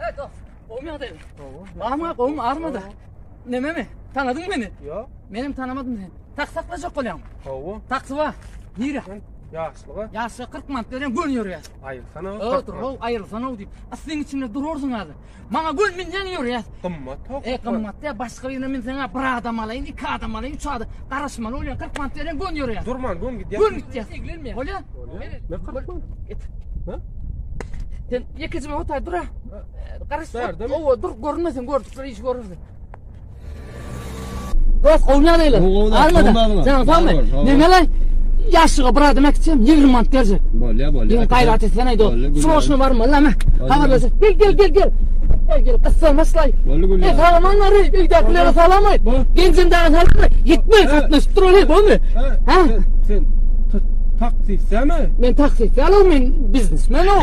Ey dost, gowmy ýagdaýyň? Barmy, gowmy, armada? Nememi? Tanadyň meni? Ýok. Menem tanamadym seni. Taksi saklajak bolýaň. Hawa. Taksi bar. Nire? Ýaşlyga. Ýaşlyga 40 manat berýän göni ýörýär. Aýylsana. Otur, how, aýrylsana diýip. Aslyň içinde durarsyň häzir. Maňa gön minýäň ýörýär. Gymmat hok. E, gymmat diýä, başga birine minseň bir adam alaýyn, iki adam alaýyn, üç adam. Garaşmaly bolýar. 40 manat berýän göni ýörýär. Durman gön gidýär. Gön gidýär. Eglenmeýär. Bolýar. Ne 40 manat? Git. Ha? Sen ýekejime otaý dur ha. Garaş. Bärde mi? Owa, dur görünmesin, gördükler iş görürsin. Dost, gowy ýagdaýlar. Gowy, gowy, Armada. gowy, Jan sagmy? Sag bol, sag bol. Nemelaý? Ýaşyga bir adam äkitsem 20 manat berjek. Bolýa, bolýa. Ýene gaýrat etsen aý dost. Bolýa, gülýär. Sroçno barmaly ama. Bolýa. Habarlaşyp. Gel, gel, gel, gel. Gel, gel, gyssanmaçlaý. Boldy, gülýär. E, salaman bary, öýdäkilere salam aýt. Bol. Genjem daga salam aýt. Ýetme, gatnaşyp dur, ol, bolmy? Ha? Sen, sen taksistmi? Men taksist, alo men biznesmen o.